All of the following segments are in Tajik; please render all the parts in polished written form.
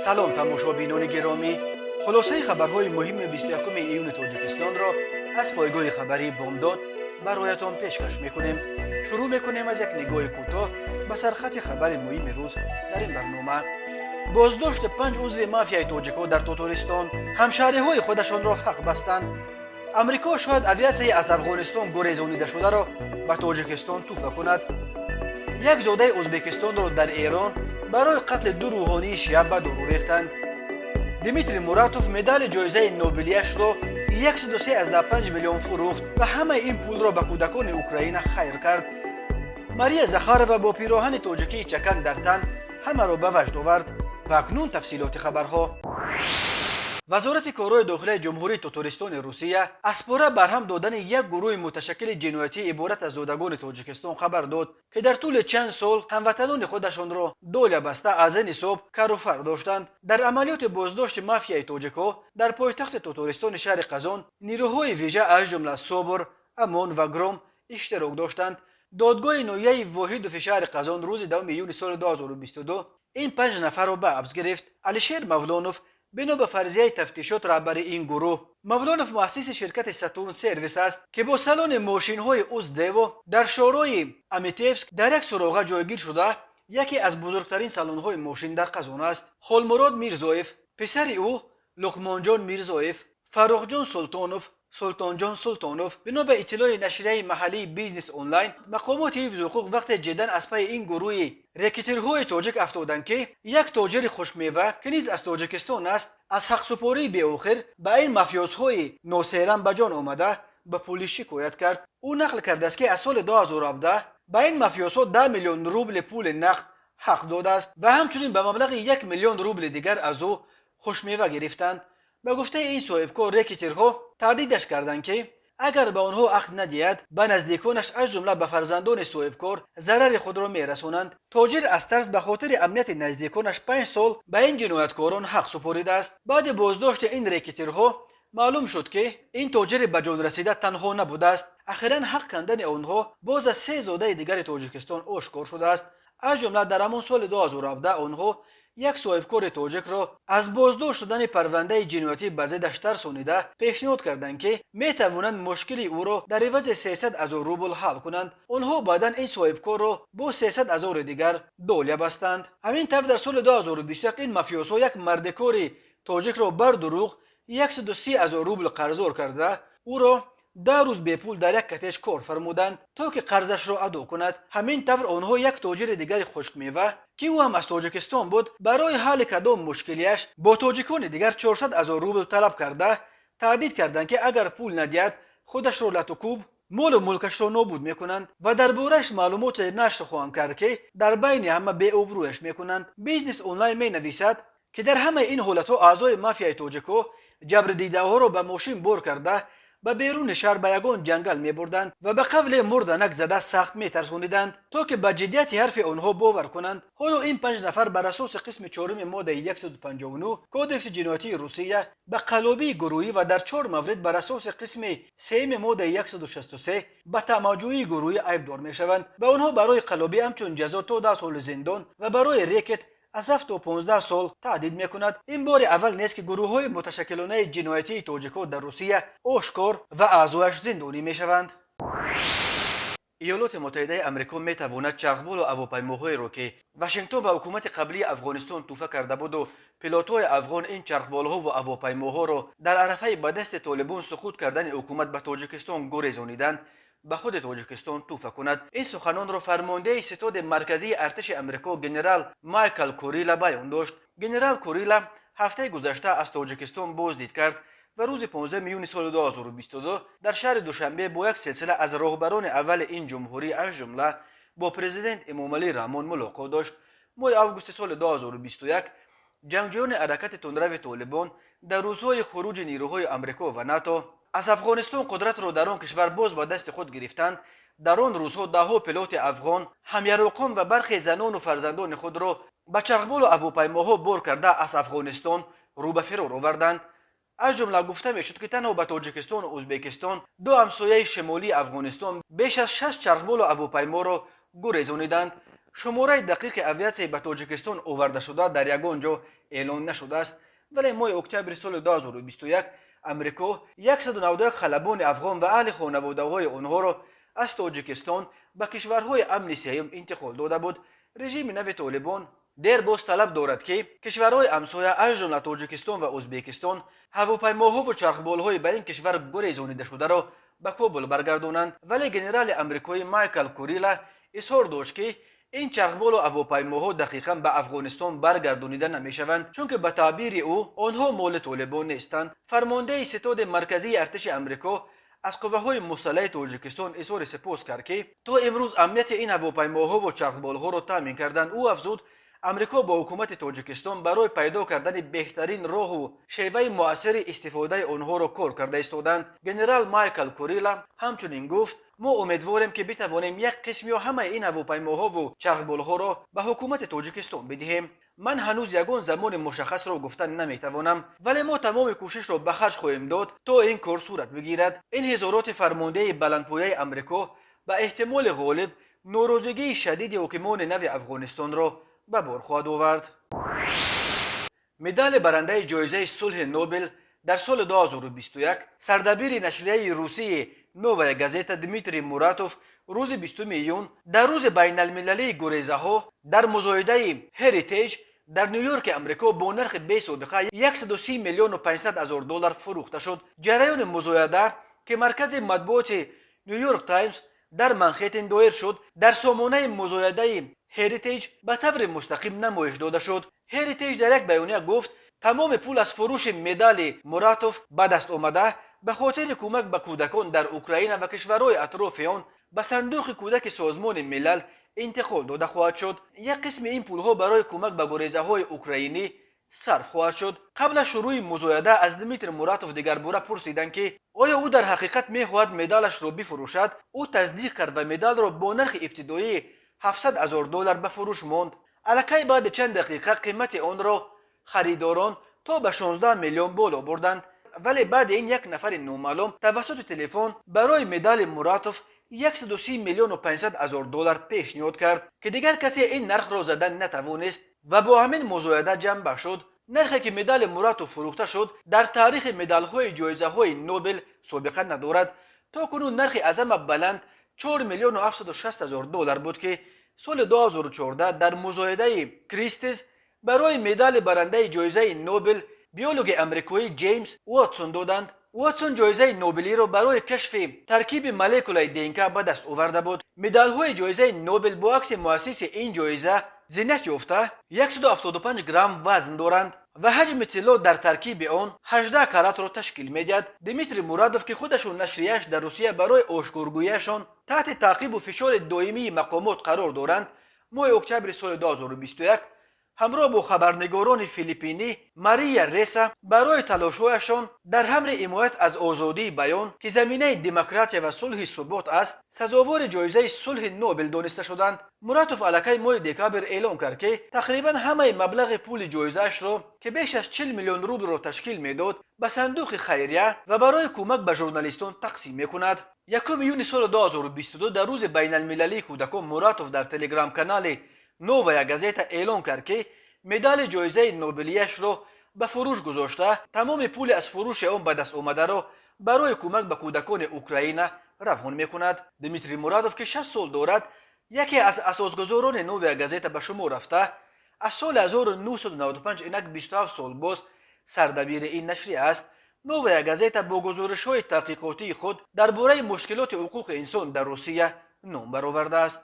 Салом, тамошобинони гиромӣ! Хулосаи хабарҳои муҳими 21 июни Тоҷикистонро аз пойгоҳи хабарии «Бомдод» бароятон пешкаш мекунем. Шурӯъ мекунем аз як нигоҳи кӯтоҳ ба сархати хабари муҳими рӯз дар ин барнома. Боздошти панҷ узви мафияи тоҷикҳо дар Тотористон, ҳамшаҳриҳои худашонро ҳақ бастанд. Амрико шояд авиатсияи аз Афғонистон гурезонидашударо ба Тоҷикистон тӯҳфа кунад. Як зодаи Ӯзбекистонро дар Эрон барои қатли ду рӯҳонии шиа ба дор овехтанд. Дмитрий Муратов медали ҷоизаи Нобелияшро 103,5 миллион фурӯхт ва ҳамаи ин пулро ба кӯдакони Украина хайр кард. Мария Захарова бо пироҳани тоҷикии чакан дар тан ҳамаро ба ваҷд овард. Ва акнун тафсилоти хабарҳо. Вазорати корҳои дохилаи Ҷумҳурии Тотористони Русия аз пурра барҳам додани як гурӯҳи муташаккили ҷиноятӣ, иборат аз зодагони Тоҷикистон, хабар дод, ки дар тӯли чанд сол ҳамватанони худашонро доля баста, аз ин ҳисоб каруфар доштанд. Дар амалиёти боздошти мафияи тоҷикҳо дар пойтахти Тотористони шаҳри Қазон нирӯҳои вижа, аз ҷумла СОБР, ОМОН ва Гром иштирок доштанд. Додгоҳи ноҳияи Воҳидови шаҳри Қазон рӯзи 10 июни соли 2022 ин панҷ нафарро ба ҳабс гирифт. Алишер Мавлонов, бино ба фарзияи тафтишот, раҳбари ин гурӯҳ. Мавлонов муассиси ширкати «Сатурн Сервис» аст, ки бо салони мошинҳои «Уздево» дар шоҳрои Аметевск дар як суроға ҷойгир шуда, яке аз бузургтарин салонҳои мошин дар Қазон аст. Холмурод Мирзоев, писари ӯ Луқмонҷон Мирзоев, Фаррухҷон Султонов, Султонҷон Султонов. Бино ба иттилои нашрияи маҳаллии «Бизнес Онлайн», мақомоти ҳифзи ҳуқуқ вақте ҷиддан аз пайи ин гурӯҳи рекетирҳои тоҷик афтоданд, ки як тоҷири хушкмева, ки низ аз Тоҷикистон аст, аз ҳақсупории беохир ба ин мафиёзҳои носерам ба ҷон омада, ба пулис шикоят кард. Ӯ нақл кардааст, ки аз соли 2017 ба ин мафиёзҳо 10 миллион рубли пули нақд ҳақ додааст ва ҳамчунин ба маблағи 1 миллион рубли дигар аз ӯ хушмева гирифтанд. Ба гуфтаи ин соҳибкор, рекетирҳо таҳдидаш карданд, ки агар ба онҳо ақд надиҳад, ба наздиконаш, аз ҷумла ба фарзандони соҳибкор, зарари худро мерасонанд. Тоҷир аз тарс ба хотири амнияти наздиконаш 5 сол ба ин ҷинояткорон ҳақ супоридааст. Баъди боздошти ин рекетирҳо маълум шуд, ки ин тоҷири ба ҷон расида танҳо набудааст. Ахиран ҳақ кандани онҳо боз аз се зодаи дигари Тоҷикистон ошкор шудааст. Аз ҷумла дар ҳамон соли 2017 онҳо як соҳибкори тоҷикро аз боздошт шудани парвандаи ҷиноятӣ ба зиддаш тарсонида, пешниҳод карданд, ки метавонанд мушкили ӯро дар ивази 300 ҳазор рубл ҳал кунанд. Онҳо баъдан ин соҳибкорро бо 300 ҳазори дигар долия бастанд. Ҳамин тавр, дар соли 2021 ин мафиёзҳо як мардикори тоҷикро бар дурӯғ 130 ҳазор рубл қарздор карда, ӯро 10 рӯз бепул дар як коттедж кор фармуданд, то ки қарзашро адо кунад. Ҳамин тавр, онҳо як тоҷири дигари хушкмева, ки ӯ ҳам аз Тоҷикистон буд, барои ҳалли кадом мушкилиаш бо тоҷикони дигар 400 ҳазор рубл талаб карда, таҳдид карданд, ки агар пул надиҳад, худашро латукӯб, молу мулкашро нобуд мекунанд ва дар борааш маълумоте нашр хоҳанд кард, ки дар байни ҳама беобрӯяш мекунанд. «Бизнес Онлайн» менависад, ки дар ҳамаи ин ҳолатҳо аъзои мафияи тоҷикҳо ҷабрдидаҳоро ба мошин бор карда, ба беруни шаҳр, ба ягон ҷангал мебурданд ва ба қавле мурданак зада, сахт метарсониданд, то ки ба ҷиддияти ҳарфи онҳо бовар кунанд. Ҳоло ин панҷ нафар бар асоси қисми чоруми моддаи 159 Кодекси ҷиноятии Русия ба қаллобии гурӯҳӣ ва дар чор маврид бар асоси қисми сеюми моддаи 163 ба тамаъҷӯии гурӯҳӣ айбдор мешаванд. Ба онҳо барои қаллобӣ ҳамчун ҷазо то 10 соли зиндон ва барои рекет аз 7 то 15 сол таҳдид мекунад. Ин бори аввал нест, ки гурӯҳҳои муташаккилонаи ҷиноятии тоҷикҳо дар Русия ошкор ва аъзояш зиндонӣ мешаванд. Иёлоти Муттаҳидаи Амрико метавонад чархболу ҳавопаймоҳоеро, ки Вашингтон ба ҳукумати қаблии Афғонистон тӯҳфа карда буду пилотҳои афғон ин чархболҳо ва ҳавопаймоҳоро дар арафаи ба дасти Толибон суқут кардани ҳукумат ба Тоҷикистон гурезониданд, ба худи Тоҷикистон тӯҳфа кунад. Ин суханонро фармондеҳи ситоди марказии артиши Амрико генерал Майкл Курила баён дошт. Генерал Курила ҳафтаи гузашта аз Тоҷикистон боздид кард ва рӯзи 15 июни соли 2022 дар шаҳри Душанбе бо як силсила аз роҳбарони аввали ин ҷумҳурӣ, аз ҷумла бо президент Эмомалӣ Раҳмон, мулоқот дошт. Моҳи августи соли 2021 ҷангҷӯёни ҳаракати тундрави Толибон дар рӯзҳои хуруҷи нирӯҳои Амрико ва НАТО аз Афғонистон қудратро дар он кишвар боз ба дасти худ гирифтанд. Дар он рӯзҳо даҳҳо пилоти афғон ҳамяроқон ва бархе занону фарзандони худро ба чархболу ҳавопаймоҳо бор карда, аз Афғонистон рӯ ба фирор оварданд. Аз ҷумла гуфта мешуд, ки танҳо ба Тоҷикистону Ӯзбекистон, ду ҳамсояи шимолии Афғонистон, беш аз шаст чархболу ҳавопайморо гурезониданд. Шумораи дақиқи авиатсияи ба Тоҷикистон овардашуда дар ягон ҷо эълон нашудааст, вале моҳи октябри соли 2021 Амрико 191 халабони афғон ва аҳли хонаводаҳои онҳоро аз Тоҷикистон ба кишварҳои амни сеюм интиқол дода буд. Режими нави Толибон дербоз талаб дорад, ки кишварҳои ҳамсоя, аз ҷумла Тоҷикистон ва Ӯзбекистон, ҳавопаймоҳову чархболҳои ба ин кишвар гурезонидашударо ба Кобул баргардонанд. Вале генерали амрикоӣ Майкл Курила изҳор дошт, ки ин чархболу ҳавопаймоҳо дақиқан ба Афғонистон баргардонида намешаванд, чунки, ба таъбири ӯ, онҳо моли Толибон нестанд. Фармондеҳи ситоди марказии артиши Амрико аз қувваҳои мусаллаҳи Тоҷикистон изҳори сипос кард, ки то имрӯз амнияти ин ҳавопаймоҳову чархболҳоро таъмин карданд. Ӯ афзуд, Амрико бо ҳукумати Тоҷикистон барои пайдо кардани беҳтарин роҳу шеваи муассири истифодаи онҳоро кор карда истоданд. Генерал Майкл Курила ҳамчунин гуфт: «Мо умедворем, ки битавонем як қисм ё ҳамаи ин ҳавопаймоҳову чархболҳоро ба ҳукумати Тоҷикистон бидиҳем. Ман ҳанӯз ягон замони мушаххасро гуфта наметавонам, вале мо тамоми кӯшишро ба харҷ хоҳем дод, то ин кор сурат бигирад». Ин изҳороти фармондеҳи баландпояи Амрико ба эҳтимоли ғолиб норозигии шадиди ҳокимони нави Афғонистонро ба бор хоҳад овард. Медали барандаи ҷоизаи сулҳи Нобел дар соли 2021, сардабири нашрияи русии «Новая газета» Дмитрий Муратов рӯзи 20 июн, дар рӯзи байналмилалии гурезаҳо, дар музоидаи Херитеҷ дар Ню-Йорки Амрико бо нархи бесобиқа 130 миллиону 500 ҳазор доллар фурӯхта шуд. Ҷараёни музояда, ки маркази матбуоти Ню-Йорк Таймс дар Манхеттен доир шуд, дар сомонаи музоядаи Херитеҷ ба таври мустақим намоиш дода шуд. Херитеҷ дар як баёния гуфт, тамоми пул аз фурӯши медали Муратов ба даст омада ба хотири кӯмак ба кӯдакон дар Украина ва кишварҳои атрофи он ба Сандуқи кӯдаки Созмони Милал интиқол дода хоҳад шуд. Як қисми ин пулҳо барои кӯмак ба гурезаҳои украинӣ сарф хоҳад шуд. Қабл аз шурӯъи музояда аз Дмитрий Муратов дигарбора пурсиданд, ки оё ӯ дар ҳақиқат мехоҳад медалашро бифурӯшад. Ӯ тасдиқ кард ва медалро бо нархи ибтидоии 700 ҳазор доллар ба фурӯш монд. Аллакай баъди чанд дақиқа қимати онро харидорон то ба 16 миллион боло бурданд, вале баъди ин як нафари номаълум тавассути телефон барои медали Муратов 130 миллиону 500 ҳазор доллар пешниҳод кард, ки дигар касе ин нархро задан натавонист ва бо ҳамин музояда ҷамъбаст шуд. Нархе, ки медали Муратов фурӯхта шуд, дар таърихи медалҳои ҷоизаҳои Нобел собиқа надорад. То кунун нархи аз ҳама баланд 4 миллиону 760 ҳазор доллар буд, ки соли 2014 дар музоядаи Кристис барои медали барандаи ҷоизаи Нобел, биологи амрикоӣ Ҷеймс Уотсон доданд. Уотсон ҷоизаи Нобелиро барои кашфи таркиби молекулаи ДНК ба даст оварда буд. Медалҳои ҷоизаи Нобел бо акси муассиси ин ҷоиза зинат ёфта, 175 грамм вазн доранд ва ҳаҷми тилло дар таркиби он 18 каратро ташкил медиҳад. Дмитрий Муратов, ки худашон нашрияаш дар Русия барои ошкоргӯяшон таҳти таъқибу фишори доимии мақомот қарор доранд, моҳи октябри соли 2021 ҳамроҳ бо хабарнигорони филиппинӣ Мария Реса барои талошҳояшон дар ҳамри ҳимоят аз озодии баён, ки заминаи демократия ва сулҳи субот аст, сазовори ҷоизаи сулҳи Нобел дониста шуданд. Муратов аллакай моҳи декабр эълон кард, ки тақрибан ҳамаи маблағи пули ҷоизаашро, ки беш аз 40 миллион рублро ташкил медод, ба сандуқи хайрия ва барои кӯмак ба журналистон тақсим мекунад. 1 июни соли 2022, дар рӯзи байналмилалии кӯдакон, Муратов дар телеграм-канали «Новая газета» эълон кард, ки медали ҷоизаи нобелияшро ба фурӯш гузошта, тамоми пули аз фурӯши он ба даст омадаро барои кӯмак ба кӯдакони Украина равон мекунад. Дмитрий Муратов, ки 60 сол дорад, яке аз асосгузорони «Новая газета» ба шумор рафта, аз соли 1995, инак 27 сол боз, сардабири ин нашрия аст. «Новая газета» бо гузоришҳои таҳқиқотии худ дар бораи мушкилоти ҳуқуқи инсон дар Русия ном баровардааст.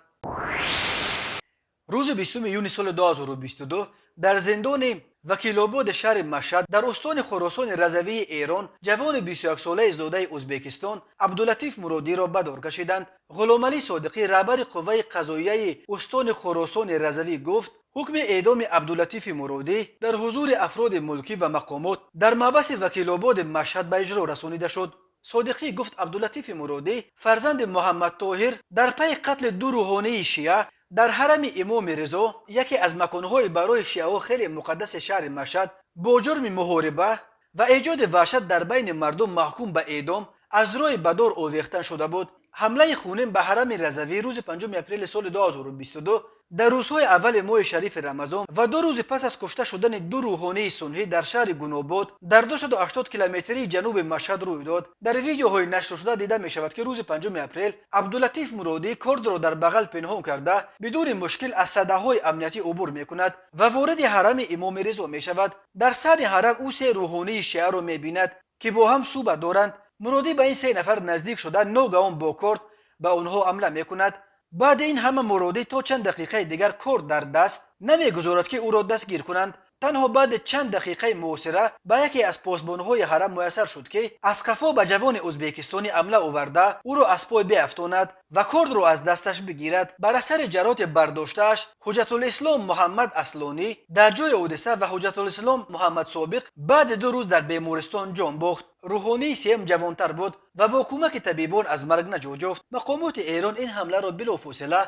Рӯзи 20 июни соли 2022 дар зиндони Вакилободи шаҳри Машҳад дар устони Хуросони Разавии Эрон ҷавони 21-солаи зодаи Ӯзбекистон Абдулатиф Муродиро ба дор кашиданд. Ғуломалӣ Содиқӣ, раҳбари қувваи қазоияи устони Хуросони Разавӣ, гуфт, ҳукми эъдоми Абдулатифи Муродӣ дар ҳузури афроди мулкӣ ва мақомот дар маҳбаси Вакилободи Машҳад ба иҷро расонида шуд. Содиқӣ гуфт, Абдулатифи Муродӣ, фарзанди Муҳаммадтоҳир, дар пайи қатли ду рӯҳонии шиа дар ҳарами Имоми Ризо, яке аз маконҳои барои шиаҳо хеле муқаддаси шаҳри Машҳад, бо ҷурми муҳориба ва эҷоди ваҳшат дар байни мардум маҳкум ба эъдом аз роҳи ба дор овехтан шуда буд. Ҳамлаи хунин ба ҳарами Разавӣ рӯзи 5 апрели соли 2022. Дар рӯзҳои аввали моҳи шарифи Рамазон ва 2 рӯзи пас аз кушта шудани ду рӯҳонии суннӣ дар шаҳри Гунобод дар 280 километрии ҷануби Машҳад рӯй дод. Дар видеоҳои нашршуда дида мешавад, ки рӯзи 5 апрел Абдулатиф Муродӣ кордро дар бағал пинҳон карда, бидуни мушкил аз садаҳои амниятӣ убур мекунад ва вориди ҳарами Имоми Ризо мешавад. Дар саҳни ҳарам ӯ се рӯҳонии шиаро мебинад, ки бо ҳам суҳбат доранд. Муродӣ ба ин се нафар наздик шуда, ногаҳон бо корд ба онҳо ҳамла мекунад. Баъди ин ҳама Муродӣ то чанд дақиқаи дигар корд дар даст намегузорад, ки ӯро дастгир кунанд. Танҳо баъди чанд дақиқаи муҳосира ба яке аз посбонҳои ҳарам муяссар шуд, ки аз қафо ба ҷавони ӯзбекистонӣ ҳамла оварда, ӯро аз пой биафтонад ва кордро аз дасташ бигирад. Бар асари ҷароҳати бардоштааш Ҳуҷҷатулислом Муҳаммад Аслонӣ дар ҷои ҳодиса ва Ҳуҷҷатулислом Муҳаммад Собиқ баъди 2 рӯз дар бемористон ҷон бохт. Рӯҳонии сеюм ҷавонтар буд ва бо кӯмаки табибон аз марг наҷот ёфт. Мақомоти Эрон ин ҳамларо билофосила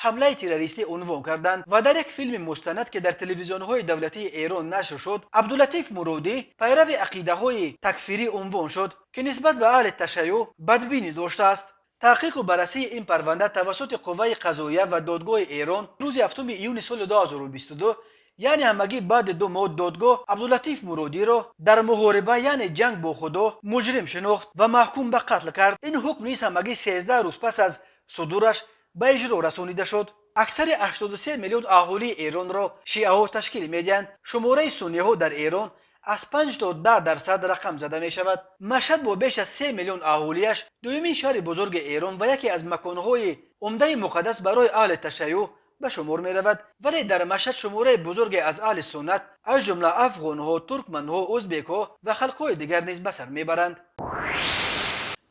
ҳамлаи террористӣ унвон карданд ва дар як филми мустанад, ки дар телевизионҳои давлатии Эрон нашр шуд, Абдулатиф Муродӣ пайрави ақидаҳои такфирӣ унвон шуд, ки нисбат ба аҳли ташайюъ бадбинӣ доштааст. Таҳқиқу баррасии ин парванда тавассути қувваи қазоия ва додгоҳи Эрон рӯзи 7 июни соли 2022, яъне ҳамагӣ баъди 2 моҳ, додгоҳ Абдулатиф Муродиро дар муҳориба, яъне ҷанг бо Худо, муҷрим шинохт ва маҳкум ба қатл кард. Ин ҳукм низ ҳамагӣ 13 рӯз пас аз судураш ба иҷро расонида шуд. Аксари 83 миллион аҳолии Эронро шиаҳо ташкил медиҳанд. Шумораи сунниҳо дар Эрон аз 5 то 10% рақам зада мешавад. Машҳад бо беш аз 3 миллион аҳолиаш дуюмин шаҳри бузурги Эрон ва яке аз маконҳои умдаи муқаддас барои аҳли ташайюъ ба шумор меравад. Вале дар Машҳад шумораи бузурге аз аҳли суннат, аз ҷумла афғонҳо, туркманҳо, ӯзбекҳо ва халқҳои дигар низ ба сар мебаранд.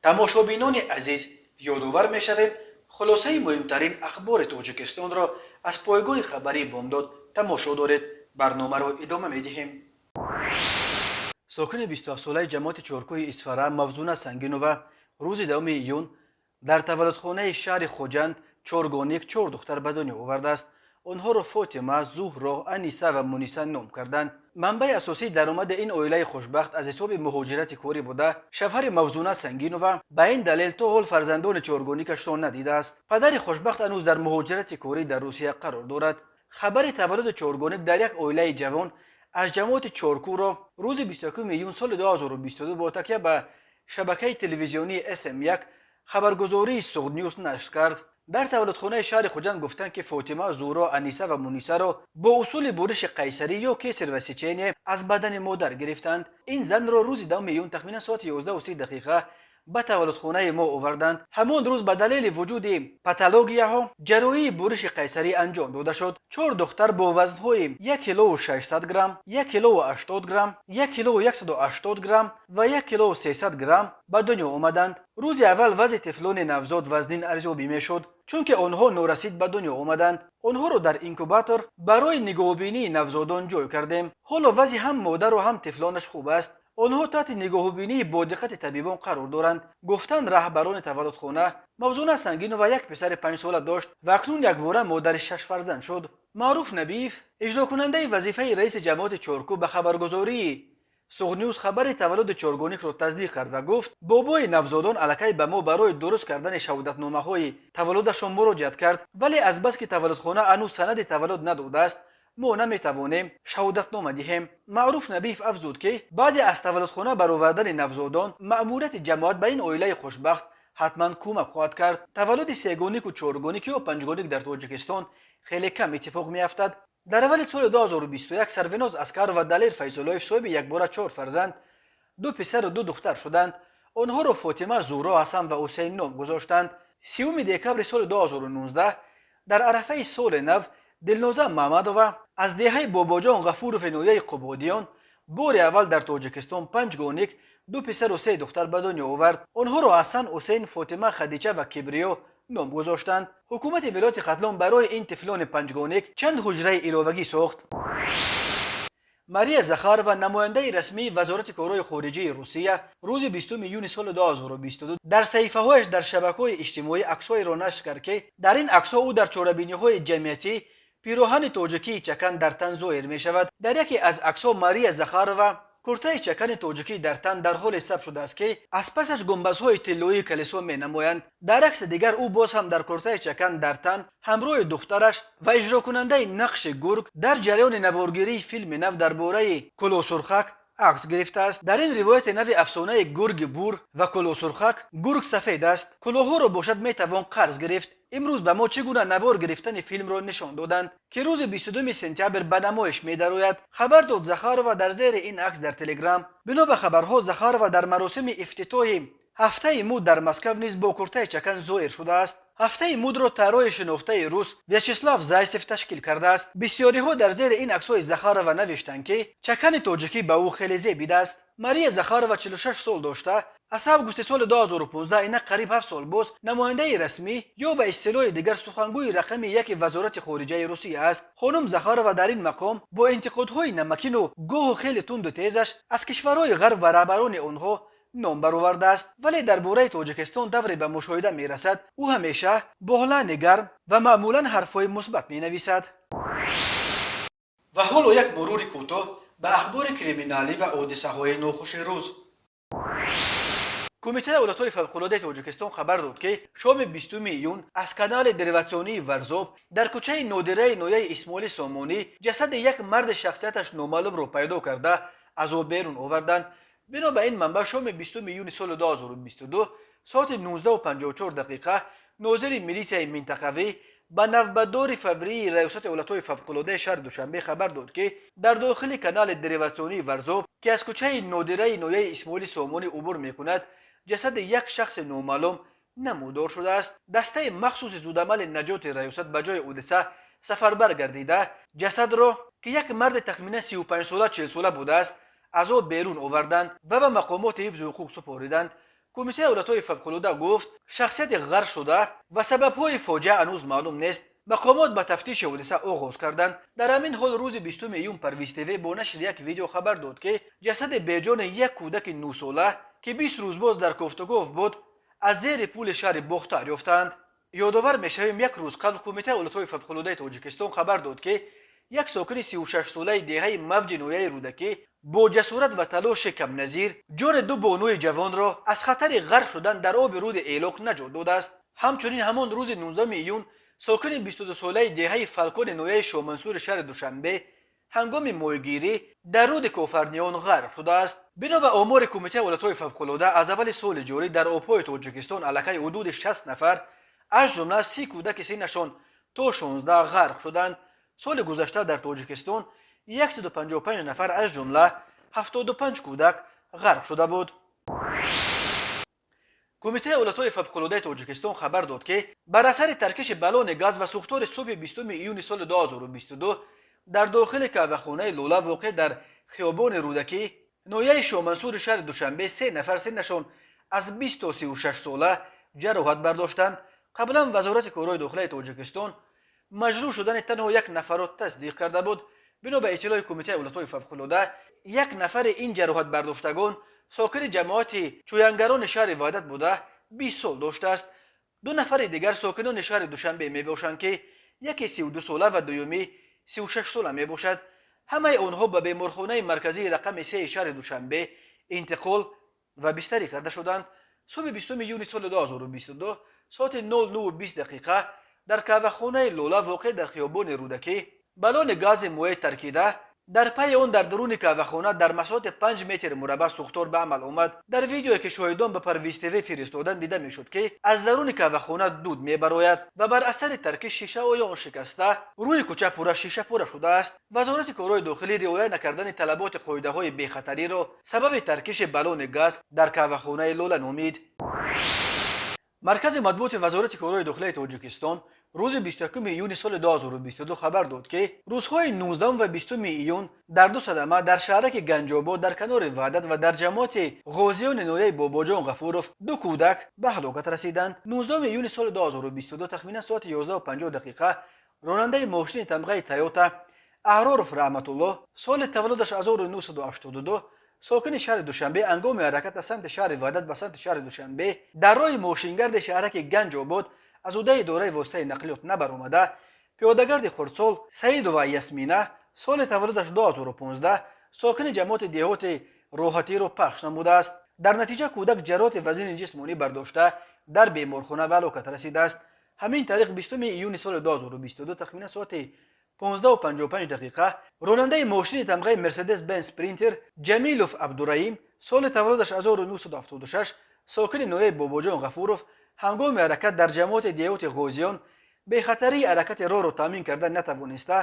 Тамошобинони азиз, ёдовар мешавем, хулосаи муҳимтарин ахбори Тоҷикистонро аз пойгоҳи хабарии Бомдод тамошо доред. Барномаро идома медиҳем. Сокини 27-солаи ҷамоати Чоркӯҳи Исфара Мавзуна Сангинова рӯзи 10 июн дар таваллудхонаи шаҳри Хоҷанд чоргоник, чор духтар ба дунё овардааст. Онҳоро Фотима, Зуҳро, Аниса ва Муниса ном карданд. Манбаи асосии даромади ин оилаи хушбахт аз ҳисоби муҳоҷирати корӣ буда, шавҳари Мавзуна Сангинова ба ин далел то ҳол фарзандони чоргоникашро надидааст. Падари хушбахт ҳанӯз дар муҳоҷирати корӣ дар Русия қарор дорад. Хабари таваллуди чоргоник дар як оилаи ҷавон аз ҷамоати Чоркӯҳро рӯзи 21 июн соли 2022 бо такя ба шабакаи телевизионии СМ1 хабаргузории Суғднюс нашр кард. Дар таваллудхонаи шаҳри Хуҷанд гуфтанд, ки Фотима, Зуҳро, Аниса ва Мунисаро бо усули буриши қайсарӣ ё кесарево сечение аз бадани модар гирифтанд. Ин занро рӯзи 10 июн тахминан соати 11:30 ба таваллудхонаи мо оварданд. Ҳамон рӯз ба далели вуҷуди патологияҳо ҷарроҳии буриши қайсарӣ анҷом дода шуд. Чор духтар бо вазнҳои 1 килову 600 грамм, 1 килову 80 грамм, 1 килову 180 грамм ва 1 килову 300 грамм ба дунё омаданд. Рӯзи аввал вазъи тифлони навзод вазнин арзёбӣ мешуд, чунки онҳо норасид ба дунё омаданд. Онҳоро дар инкубатор барои нигоҳубинии навзодон ҷой кардем. Ҳоло вазъи ҳам модару ҳам тифлонаш хуб аст. Онҳо таҳти нигоҳубинии бодиққати табибон қарор доранд, гуфтанд раҳбарони таваллудхона. Мавзуна Сангинова як писари 5-сола дошт ва акнун якбора модари шаш фарзанд шуд. Маъруф Набиев, иҷрокунандаи вазифаи раиси ҷамоати Чоркӯ, ба хабаргузории Суғднюс хабари таваллуди чоргоникро тасдиқ кард ва гуфт: бобои навзодон аллакай ба мо барои дуруст кардани шаҳодатномаҳои таваллудашон муроҷиат кард, вале азбаски таваллудхона ҳанӯз санади таваллуд надодааст, мо наметавонем шаҳодатнома диҳем. Маъруф Набиев афзуд, ки баъди аз таваллудхона баровардани навзодон маъмурияти ҷамоат ба ин оилаи хушбахт ҳатман кӯмак хоҳад кард. Таваллуди сегонику чоргоник ё панҷгоник дар Тоҷикистон хеле кам иттифоқ меафтад. Дар аввали соли 2021 Сарвиноз Аскарова, Далер Файзуллоев соҳиби якбора чор фарзанд, ду писару ду духтар шуданд. Онҳоро Фотима, Зуҳро, Ҳасан ва Ҳусейн ном гузоштанд. 30 декабри соли 2019 дар арафаи соли нав Дилноза Маҳмадова аз деҳаи Бобоҷон Ғафурови ноҳияи Қубодиён бори аввал дар Тоҷикистон панҷгоник, ду писару се духтар ба дунё овард. Онҳоро Ҳасан, Ҳусейн, Фотима, Хадича ва Кибриё ном гузоштанд. Ҳукумати вилояти Хатлон барои ин тифлони панҷгоник чанд ҳуҷраи иловагӣ сохт. Мария Захарова, намояндаи расмии Вазорати корҳои хориҷии Русия, рӯзи 20 июни соли 2022 дар саҳифаҳояш дар шабакаҳои иҷтимоӣ аксҳоеро нашр кард, ки дар ин аксҳо ӯ дар чорабиниҳои ҷамъиятӣ пироҳани тоҷикии чакан дар тан зоҳир мешавад. Дар яке аз аксҳо Мария Захарова Куртаи чакани тоҷикӣ дар тан дар ҳоле сабт шудааст, ки аз пасаш гумбазҳои тиллоии калисо менамоянд. Дар акси дигар ӯ боз ҳам дар куртаи чакан дар тан ҳамроҳи духтараш ва иҷрокунандаи нақши гург дар ҷараёни наворгирии филми нав дар бораи Кулоҳсурхак акс гирифтааст. Дар ин ривояти нави афсонаи гурги бур ва Кулоҳсурхак гург сафед аст, кулоҳҳоро бошад, метавон қарз гирифт. Имрӯз ба мо чӣ гуна навор гирифтани филмро нишон доданд, ки рӯзи 22 сентябр ба намоиш медарояд, хабар дод Захарова дар зери ин акс дар Телеграм. Бино ба хабарҳо, Захарова дар маросими ифтитоҳи Ҳафтаи мӯд дар Москав низ бо куртаи чакан зоҳир шудааст. Ҳафтаи мӯдро тарроҳи шинохтаи рус Вячеслав Зайсев ташкил кардааст. Бисёриҳо дар зери ин аксҳои Захарова навиштанд, ки чакани тоҷикӣ ба ӯ хеле зебидааст. Мария Захарова 46 сол дошта, аз августи соли 2015, инак қариб 7 сол боз, намояндаи расмӣ ё ба истилоҳи дигар сухангӯи рақами яки Вазорати хориҷаи Русия аст. Хонум Захарова дар ин мақом бо интиқодҳои намакину гоҳу хеле тунду тезаш аз кишварҳои ғарб ва раҳбарони онҳо ном баровардааст. Вале дар бораи Тоҷикистон тавре ба мушоҳида мерасад, ӯ ҳамеша бо лаҳни гарм ва маъмулан ҳарфҳои мусбат менависад. Ва ҳоло як мурури кӯтоҳ ба ахбори криминалӣ ва ҳодисаҳои нохуши рӯз. Кумитаи ҳолатҳои фавқулодаи Тоҷикистон хабар дод, ки шоми 20 июн аз канали дериватсионии Варзоб дар кӯчаи Нодираи ноҳияи Исмоили Сомонӣ ҷасади як марди шахсияташ номаълумро пайдо карда, аз об берун оварданд. Бино ба ин манбаъ, шоми 20 июни соли 2022 соати 19:54 дақиқа нозири милитсияи минтақавӣ ба навбатдори фаврии Раёсати ҳолатҳои фавқулодаи шаҳри Душанбе хабар дод, ки дар дохили канали дериватсионии Варзоб, ки аз кӯчаи Нодираи ноҳияи Исмоили Сомонӣ убур мекунад, ҷасади як шахси номаълум намудор шудааст. Дастаи махсуси зудамали наҷоти раёсат ба ҷои ҳодиса сафарбар гардида, ҷасадро, ки як марди тахминан 35сола, 40сола будааст, аз об берун оварданд ва ба мақомоти ҳифзи ҳуқуқ супориданд. Кумитаи ҳолатҳои фавқулода гуфт, шахсияти ғарқ шуда ва сабабҳои фоҷиа ҳанӯз маълум нест. Мақомот ба тафтиши ҳодиса оғоз карданд. Дар ҳамин ҳол, рӯзи 20 июн Парвиз ТВ бо нашри як видео хабар дод, ки ҷасади беҷони як кӯдаки 9сола, ки 20 рӯз боз дар кофтуков буд, аз зери пули шаҳри Бохтар ёфтанд. Ёдовар мешавем, як рӯз қабл Кумитаи ҳолатҳои фавқулодаи Тоҷикистон хабар дод, ки як сокини 36солаи деҳаи Мавҷи ноҳияи Рӯдакӣ бо ҷасорат ва талоши камназир ҷони ду бонуи ҷавонро аз хатари ғарқ шудан дар оби руди Элоқ наҷот додааст. Ҳамчунин ҳамон рӯзи 19 июн сокини 22солаи деҳаи Фалкони ноҳияи Шомансури шаҳри Душанбе ҳангоми моҳигирӣ дар руди Кофарниён ғарқ шудааст. Бино ба омори Кумитаи ҳолатҳои фавқулода, аз аввали соли ҷорӣ дар обҳои Тоҷикистон аллакай ҳудуди 60 нафар, аз ҷумла 30 кӯдаки синнашон то 16, ғарқ шуданд. Соли гузашта дар Тоҷикистон 155 нафар, аз ҷумла 75 кӯдак, ғарқ шуда буд. Кумитаи ҳолатҳои фавқулодаи Тоҷикистон хабар дод, ки бар асари таркиши баллони газ ва сӯхтори субҳи 20 июни соли 2022 дар дохили қаҳвахонаи Лола, воқеъ дар хиёбони Рӯдакӣ, ноҳияи Шомансури шаҳри Душанбе, се нафар синнашон аз 20 то 36 сола ҷароҳат бардоштанд. Қаблан Вазорати корҳои дохилаи Тоҷикистон маҷрӯҳ шудани танҳо як нафарро тасдиқ карда буд. Бино ба иттилои Кумитаи ҳолатҳои фавқулода, як нафари ин ҷароҳатбардоштагон сокини ҷамоати Чӯянгарони шаҳри Ваҳдат буда, 20 сол доштааст. Ду нафари дигар сокинони шаҳри Душанбе мебошанд, ки яке 32сола ва дуюмӣ 36сола мебошад. Ҳамаи онҳо ба беморхонаи марказии рақами сеи шаҳри Душанбе интиқол ва бистарӣ карда шуданд. Субҳи 20 июни соли 2022 соати 00:20 дақиқа дар қаҳвахонаи Лола, воқеъ дар хиёбони Рӯдакӣ, баллони гази моеъ таркида, дар пайи он дар даруни қаҳвахона дар масоҳати 5 метр мураббаъ сӯхтор ба амал омад. Дар видеое, ки шоҳидон ба Парвиз ТВ фиристоданд, дида мешуд, ки аз даруни қаҳвахона дуд мебарояд ва бар асари таркиш шишаҳои он шикаста, рӯи кӯча пурра шишапора шудааст. Вазорати корҳои дохилӣ риоя накардани талаботи қоидаҳои бехатариро сабаби таркиши баллони газ дар қаҳвахонаи Лола номид. Маркази матбуоти Вазорати корҳои дохилаи Тоҷикистон рӯзи 21 июни соли 2022 хабар дод, ки рӯзҳои 19 ва 20 июн дар ду садама дар шаҳраки Ганҷобод дар канори Ваҳдат ва дар ҷамоати Ғозиёни ноҳияи Бобоҷон Ғафуров ду кӯдак ба ҳалокат расиданд. 19 июни соли 2022 тахминан соати 11:50 дақиқа ронандаи мошини тамғаи Тойота Аҳроров Раҳматуллоҳ, соли таваллудаш 1982, сокини шаҳри Душанбе, ҳангоми ҳаракат аз самти шаҳри Ваҳдат ба самти шаҳри Душанбе дар роҳи мошингарди шаҳраки Ганҷобод аз ӯҳдаи идораи воситаи нақлиёт набаромада, пиёдагарди хурдсол Саидова Ясмина, соли таваллудаш 2015, сокини ҷамоати деҳоти Роҳатиро пахш намудааст. Дар натиҷа кӯдак ҷароҳати вазини ҷисмонӣ бардошта, дар беморхона ба ҳалокат расидааст. Ҳамин тариқ, 20 июни соли 2022, тахминан соати 15:55 ронандаи мошини тамғаи Мерседес Бенз Спринтер Ҷамилов Абдураим, соли таваллудаш 1976, сокини ноҳияи Бобоҷон Ғафуров, ҳангоми ҳаракат дар ҷамоати деҳоти Ғозиён бехатарии ҳаракати роҳро таъмин карда натавониста,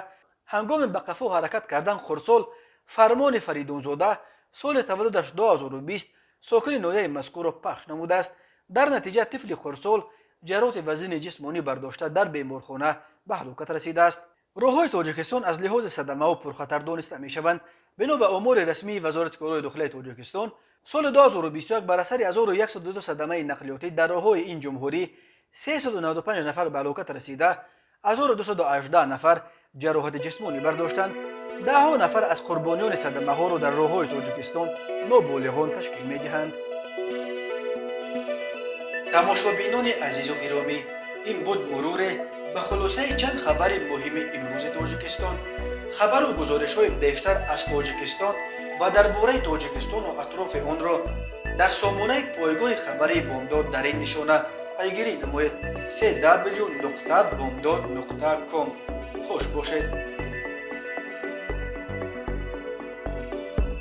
ҳангоми ба қафо ҳаракат кардан хурдсол Фармони Фаридунзода, соли таваллудаш 2020, сокини ноҳияи мазкурро пахш намудааст. Дар натиҷа тифли хурдсол ҷароҳати вазини ҷисмонӣ бардошта, дар беморхона ба ҳалокат расидааст. Роҳҳои Тоҷикистон аз лиҳози садамаҳо пурхатар дониста мешаванд. Бино ба омори расмии Вазорати корҳои дохилаи Тоҷикистон, соли 2021 бар асари 1102 садамаи нақлиётӣ дар роҳҳои ин ҷумҳурӣ 395 нафар ба ҳалокат расида, 1218 нафар ҷароҳати ҷисмонӣ бардоштанд. Даҳҳо нафар аз қурбониёни садамаҳоро дар роҳҳои Тоҷикистон ноболиғон ташкил медиҳанд. Тамошобинони азизу гиромӣ, ин буд муруре ба хулосаи чанд хабари муҳими имрӯзи Тоҷикистон. Хабару гузоришҳои бештар аз Тоҷикистон ва дар бораи Тоҷикистону атрофи онро дар сомонаи пойгоҳи хабарии Бомдод дар ин нишона пайгирӣ намоед: cw.bomdod.com. Хуш бошед.